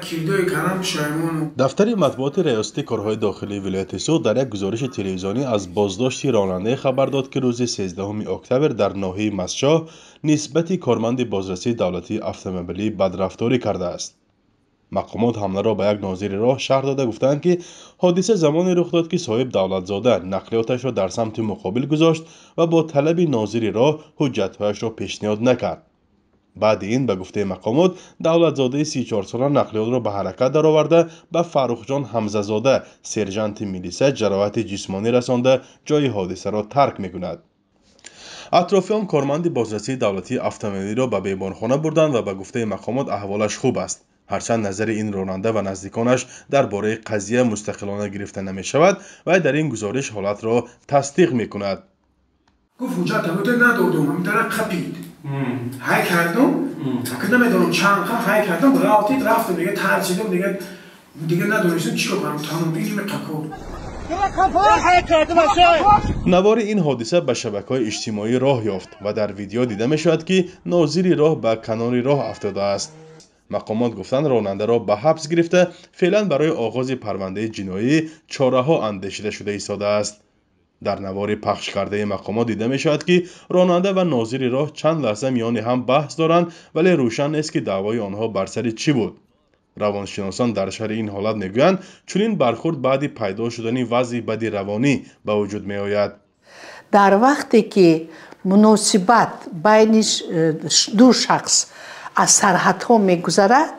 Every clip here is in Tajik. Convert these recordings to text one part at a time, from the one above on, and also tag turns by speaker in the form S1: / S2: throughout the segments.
S1: Кирдои кардам, пушаймонам.
S2: Дафтари матбуоти Раёсати корҳои дохилии вилояти Суғд дар як гузориши телевизионӣ аз боздошти ронандае хабар дод, ки рӯзи 13 октябр дар ноҳияи Мастчоҳ нисбати корманди бозрасии давлатии автомобилӣ бадрафторӣ кардааст. Мақомот ҳамларо ба як нозири роҳ шарҳ дода, гуфтаанд, ки ҳодиса замоне рух дод, ки соҳиб Давлатзода нақлиёташро дар самти муқобил гузошт ва бо талаби нозири роҳ ҳуҷҷатҳояшро пешниҳод накард. Баъди ин, ба гуфтаи мақомот, Давлатзодаи 34сола нақлиётро ба ҳаракат дароварда, ба Фаррухҷон Ҳамзазода, сержанти милиса, ҷароҳати ҷисмонӣ расонда, ҷои ҳодисаро тарк мекунад. Атрофиён корманди бозрасии давлатии автомобилиро ба беморхона бурданд ва ба гуфтаи мақомот аҳволаш хуб аст. Ҳарчанд назари ин ронанда ва наздиконаш дар бораи қазия мустақилона гирифта намешавад, вай дар ин гузориш ҳолатро тасдиқ мекунад.
S1: Гуфт, ҳуҷҷата бута, надодум. Ҳамин қапид, ҳай кардум, ки намедонам чанд қа ҳай кардам, ғалтид, рафтам, дига тарсидам, дига надонистам чӣ кунам. Тамом, ин қакор.
S2: Навори ин ҳодиса ба шабакаҳои иҷтимоӣ роҳ ёфт ва дар видео дида мешавад, ки нозири роҳ ба канори роҳ афтодааст. Мақомот гуфтанд, ронандаро ба ҳабс гирифта, феълан барои оғози парвандаи ҷиноӣ чораҳо андешида шуда истодааст. Дар навори пахшкардаи мақомот дида мешавад, ки ронанда ва нозири роҳ чанд лаҳза миёни ҳам баҳс доранд, вале рӯшан нест, ки даъвои онҳо бар сари чӣ буд. Равоншиносон дар шарҳи ин ҳолат мегӯянд, чунин бархурд баъди пайдо шудани вазъи бади равонӣ ба вуҷуд меояд.
S3: Дар вақте ки муносибат байни ду шахс аз сарҳадҳо мегузарад,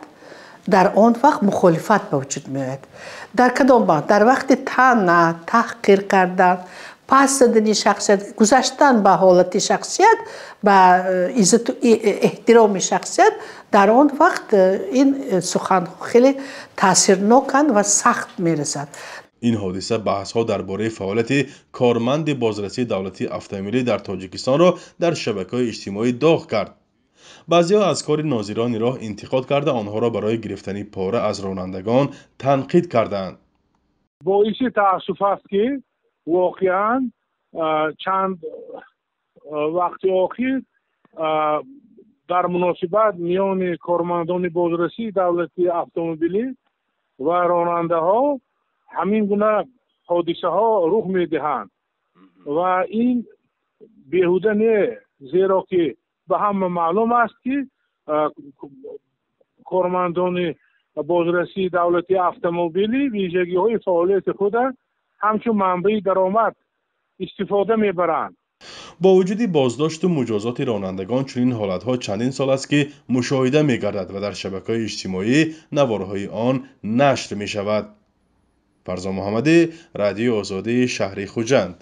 S3: дар он вақт мухолифат ба вуҷуд меояд. Дар кадом вақт? Дар вақти таъна, таҳқир кардан, пас задани шахсият, гузаштан ба ҳолати шахсият, ба иззату эҳтироми шахсият, дар он вақт ин суханҳо хеле таъсирноканд ва сахт мерасад.
S2: Ин ҳодиса баҳсҳо дар бораи фаъолияти корманди бозрасии давлатии автомобилӣ дар Тоҷикистонро дар шабакаҳои иҷтимоӣ доғ кард. Баъзеҳо аз кори нозирони роҳ интиқод карда, онҳоро барои гирифтани пора аз ронандагон танқид карданд.
S4: Боиси таассуф аст, ки воқеан чанд вақти охир дар муносибат миёни кормандони бозрасии давлатии автомобилӣ ва ронандаҳо ҳамин гуна ҳодисаҳо рух медиҳанд ва ин беҳуда не, зеро ки ба ҳама маълум аст, ки кормандони бозрасии давлатии автомобилӣ вижагиҳои фаъолияти худа ҳамчун манбаи даромад истифода мебаранд.
S2: Бо вуҷуди боздошту муҷозоти ронандагон, чунин ҳолатҳо чандин сол аст, ки мушоҳида мегардад ва дар шабакаҳои иҷтимоӣ наворҳои он нашр мешавад. Фарзон Муҳаммадӣ, Радиои Озодӣ, шаҳри Хуҷанд.